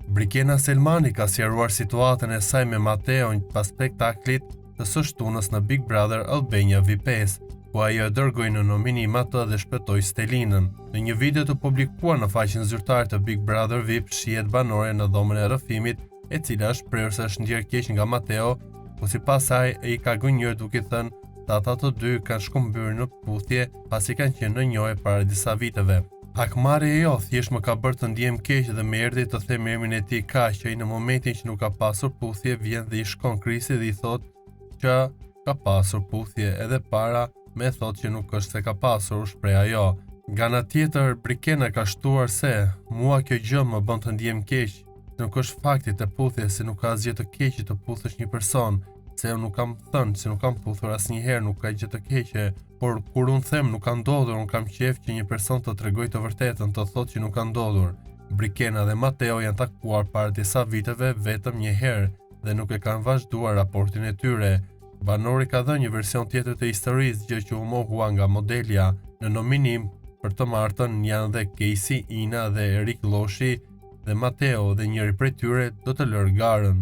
Brikena Selmani ka sqaruar situatën e saj me Mateon pas spektaklit të së shtunës në Big Brother Albania VIP5, ku ajo e dërgoi në nominim atë dhe shpëtoi Stelinën. Në një video të publikuar në faqen zyrtare të Big Brother VIP shihet banorja në dhomën e rrëfimit, e cila është shprehur se është ndjerë keq nga Mateo, ku sipas saj ai ka gënjyer duke thënë se ata të dy kanë shkëmbyer në puthje pasi kanë qenë në njohje para disa viteve. Hakmarrje jo, thjesht më ka bërë të ndihem keq dhe më erdhi të them emrin e tij kaq që ai në momentin që nuk ka pasur puthje vjen dhe i shkon Krisit dhe i thotë që ka pasur puthje edhe para me thotë që nuk është se ka pasur, u shpreh ajo. Nga ana tjetër, Brikena ka shtuar se, mua kjo gjë më bën të ndihem keq, se nuk është fakti te puthja se nuk ka asgjë të keqe të puthësh një person, se unë nuk kam thënë se nuk kam puthur asnjëherë, nuk ka gjë të keqe, por kur unë them nuk ka ndodhur, unë kam qejf që një person të tregojë të vërtetën, të thotë që nuk ka ndodhur. Brikena dhe Mateo janë takuar para disa viteve vetëm një herë dhe nuk e kanë vazhduar raportin e tyre. Banori ka dhënë një version tjetër të historisë, gjë që u mohua nga modelja. Në nominim për të martën janë dhe Kejsi, Ina dhe Erik Lloshi dhe Mateo dhe njëri prej tyre do të lërë garën.